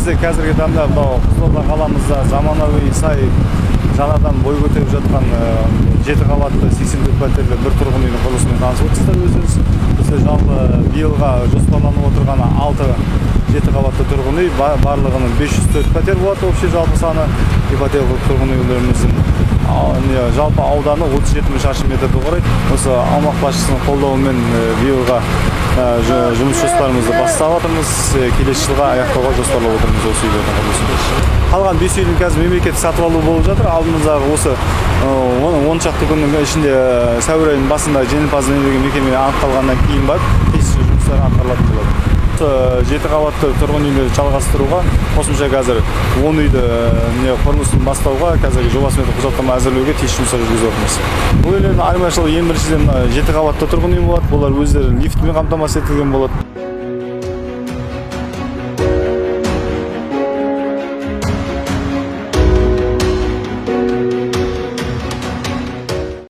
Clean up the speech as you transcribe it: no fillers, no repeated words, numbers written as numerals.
Бізде қазіргі таңда мынау Қызылорда қаламызда заманауи сай жаңадан бой көтеріп жатқан жеті қабатты 84 пәтерлі бір тұрғын үйдің құрылысымен танысып отырсыздар өздеріңіз. Бізде жалпы биылға жоспарланып отырғаны алты жеті қабатты тұрғын үй, барлығының 504 пәтер болады общий жалпы саны ипотекалық тұрғын үйлеріміздің. Жалпы ауданы 37 мың шаршы метрді құрайды. Осы аумақ басшысының қолдауымен биылға жұмыс жоспарымызды бастап жатырмыз. Келесі жылға аяқтауға жоспарлап отырмыз осы үйлердің құрылысын. Қалған бес үйдің қазір мемлекеттік сатып алу болып жатыр. Алдымыздағы осы он шақты күннің ішінде, сәуір айының басында жеңімпаз деген мекеме анықталғаннан кейін барып тиісті жұмыстар атқарылатын болады. Осы жеті қабатты тұрғын үйлерді жалғастыруға қосымша қазір 10 үйді не құрылысын бастауға қазіргі жоба смета құжаттама әзірлеуге тиісті жұмыстар жүргізіп жатырмыз. Бұл үйлердің айырмашылығы, ең біріншіден, мына жеті қабатты тұрғын үй болады. Бұлар өздері лифтімен қамтамасыз етілген болады.